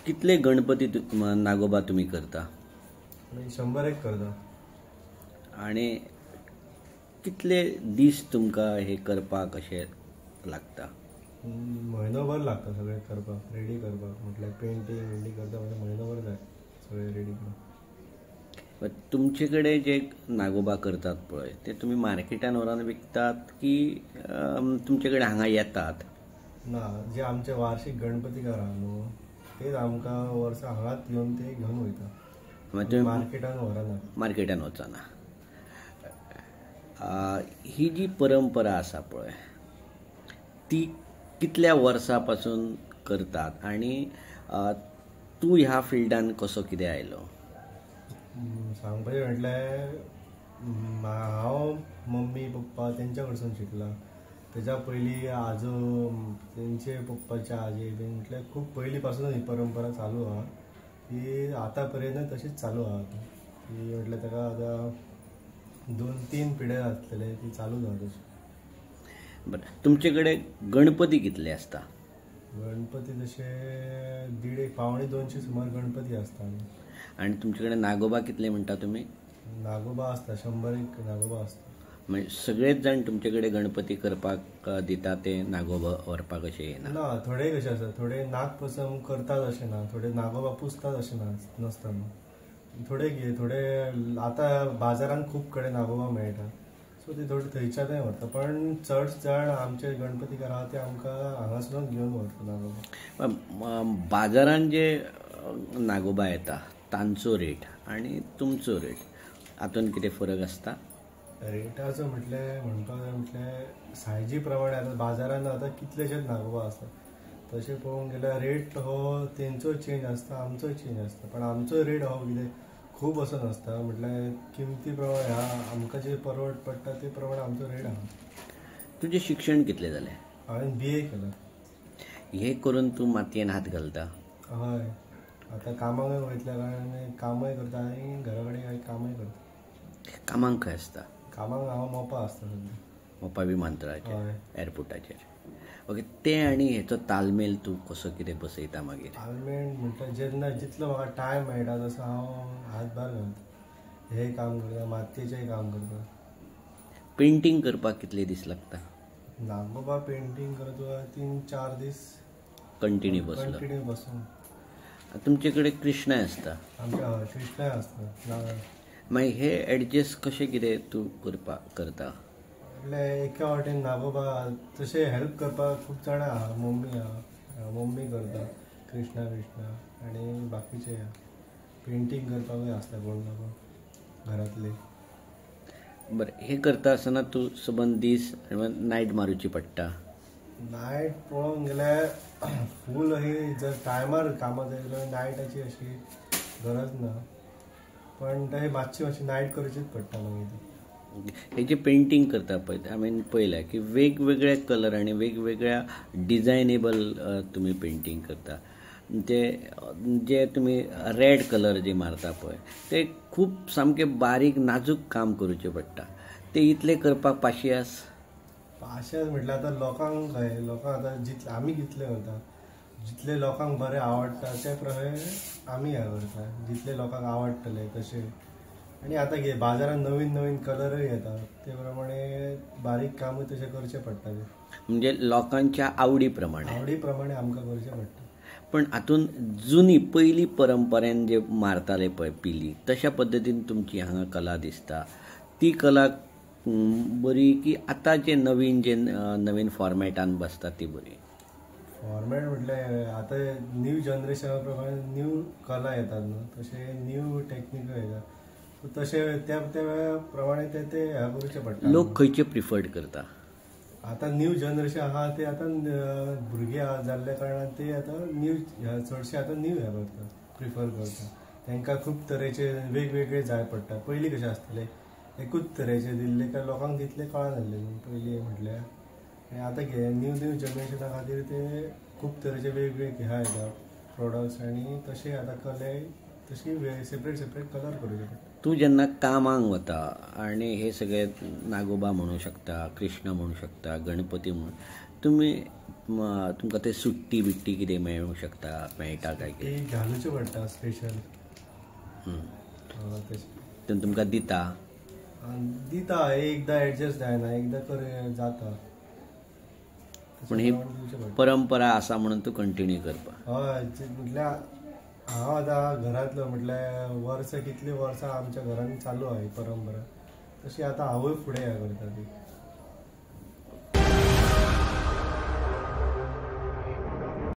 कितले गणपती नागोबा तुमी करता? 100 करता. आनी कितले दीस तुमकां हे करपाक अशें लागता? म्हयनोभर लागता सगळें करपाक, रेडी करपाक. म्हटल्यार पेंटींग विंटींग करता म्हणजे म्हयनोभर जाय सगळें रेडी करपाक. तुमचे कडेन जे नागोबा करतात पळय ते तुमी मार्केटान व्हरून विकतात की तुमचे कडेन हांगा येतात? ना, जे आमचे वार्षिक गणपती आहा न्हू तेच आमकां वर्सा हांगाच येवन ते घेवन वयता, मार्केटान व्हरना. मार्केटान वचना. ही जी परंपरा आसा पळय ती कितल्या वर्सां पासून करतात आनी तूं ह्या फिल्डान कसो कितें आयलो? सांगपाचें म्हटल्यार हांव मम्मी पप्पा तेंच्या कडसून शिकला. तेज्या पयलीं आजो, तेंचे पप्पाचे आजे बीन, म्हटल्यार खूब पयलीं पासून ही परंपरा चालू आहा, ती आतां पर्यंत तशीच चालू आहा. ती म्हटल्यार ताका आतां 2-3 पिढ्या आसतले ती चालू आहा तशी. बरें, तुमचे कडेन गणपती कितले आसता? गणपती तशे 150-175 सुमार गणपती आसता. आनी तुमचे कडेन नागोबा कितले म्हणटा तुमी? नागोबा आसता 100 नागोबा आसता. म्हणजे सगळेच जाण तुमचे कडेन गणपती करपाक दिता ते नागोबा व्हरपाक अशें येना? ना, थोडे कशे आसा, थोडे नागपसम करतात अशें ना, थोडे नागोबा पुजतात अशें ना नासता न्हू. थोडे थोडे आतां बाजारान खूब कडेन नागोबा मेळटा, सो ते थोडे थंयच्यानय व्हरता. पण चड जाण आमचे गणपतीकार आहा ते आमकां हांगासरूच घेवन व्हरता नागोबा. बाजारान जे नागोबा येता तांचो रेट आनी तुमचो रेट हातून कितें फरक आसता? रेटाचो म्हटल्यार म्हणपाक जाय म्हटल्यार सायजी प्रमाणे आतां बाजारान आतां कितलेशेच नागोबा आसता, तशें पळोवंक गेल्यार रेट हो तेंचोय चेंज आसता, आमचोय चेंज आसता. पण आमचो रेट हो कितें खूब असो नासता, म्हटल्यार किमती प्रमाणे आमकां जे परवड पडटा ते प्रमाणे आमचो रेट आहा. तुजें शिक्षण कितलें जालें? हांवें BA केलां. हें करून तूं मातयेन हात घालता? हय, आतां कामाकय वयतल्या कारणान कामय करता आनी घरा कडेन कांय कामय करता. कामाक खंय आसता? कामाक हांव मोपा आसता सद्या. मोपा विमानतळाचेर, एअरपोर्टाचेर. ओके, तें आनी हेचो तालमेल तूं कसो कितें बसयता मागीर? तालमेल म्हटल्यार जेन्ना जितलो म्हाका टायम मेळटा तसो हांव हातभार घालता, हें काम करता, मातयेचेंय काम करता. पेंटींग करपाक कितले दीस लागता? नागोबा पेंटींग करता तुका 3-4 दीस कंटिन्यू बसलो. कंटिन्यू बसून. तुमचे कडेन कृष्णाय आसता? आमच्या हय कृष्णाय आसता. मागीर हे एडजस्ट कशें कितें तूं करपाक करता? म्हटल्यार एका वाटेन नागोबा तशें हेल्प करपाक खूब जाणां आहा, मम्मी आहा, मम्मी करता कृष्णा कृष्णा आनी बाकीचे आहा. पेंटींग करपाकूय आसता कोण ना कोण घरांतले. बरें, हें करता आसतना तूं सबंद दीस नायट मारुची पडटा? नायट पळोवंक गेल्यार फूल अशी जर टायमार कामां जाय जाल्यार नायटाची अशी गरज ना, पण तशें मातशी मातशी नायट करचीच पडटा मागीर. हे जे पेंटींग करता पळय हांवें पळयलें की वेगवेगळ्या कलर आनी वेगवेगळ्या डिजायनेबल तुमी पेंटींग करता. ते जे तुमी रेड कलर जे मारता पळय ते खूब सामकें बारीक नाजूक काम करूचें पडटा, ते इतलें करपाक पाशियास? पाशियास म्हटल्यार आतां लोकांक कळ्ळें, लोकांक आतां जितले आमी कितले करता, जितले लोकांक बरें आवडटा ते प्रमाणे आमी हें करता, जितले लोकांक आवडटले तशें. आनी आतां कितें बाजारान नवीन नवीन कलरूय येता ते प्रमाणे बारीक कामूय तशें करचें पडटा. म्हणजे लोकांच्या आवडी प्रमाणे? आवडी प्रमाणे आमकां करचें पडटा. पण हातून जुनी पयली परंपरेन जे मारताले पळय पिली तशा पद्दतीन तुमची हांगा कला दिसता, ती कला बरी की आतां जे नवीन जे नवीन फॉर्मेटान बसता ती बरी? फॉर्मेट म्हटल्यार आतां न्यू जनरेशना प्रमाणे न्यू कला येतात न्हू, तशें न्यू टॅक्निकूय येतात, सो तशें त्या त्या प्रमाणे ते ते हें करूचें पडटा. लोक खंयचे प्रिफर्ड करता? आतां न्यू जनरेशन आहा ते आतां भुरगे आहा जाल्ल्या कारणान ते आतां न्यू चडशे आतां न्यू हें करता, प्रिफर करता. तांकां खूब तरेचे वेगवेगळे जाय पडटा. पयलीं कशें आसतलें एकूच तरेचे दिल्ले काय लोकांक तितलें कळनासलें न्हू पयलीं म्हटल्यार. आनी आतां कितें न्यू न्यू जनरेशना खातीर ते खूब तरेचे वेगवेगळे ह्या येता प्रोडक्ट्स आनी तशें आतां कले तशी सेपरेट सेपरेट कलर करूचे पडटा. तूं जेन्ना कामाक वता आनी हे सगळे नागोबा म्हणू शकता, कृष्ण म्हणू शकता, गणपती म्हणू, तुमी तुमकां ते सुट्टी बिट्टी कितें मेळूंक शकता, मेळटा काय कितें? ती घालूची पडटा स्पेशल. ते तुमकां दिता? दिता, एकदां एडजस्ट जायना, एकदां कर जाता. पूण ही परंपरा आसा म्हणून तूं कंटिन्यू करपा. हय, म्हटल्यार हांव आतां घरांतलो म्हटल्यार वर्सां कितलीं वर्सां आमच्या घरान चालू आहा ही परंपरा, तशी आतां हांवूय फुडें हें करता ती.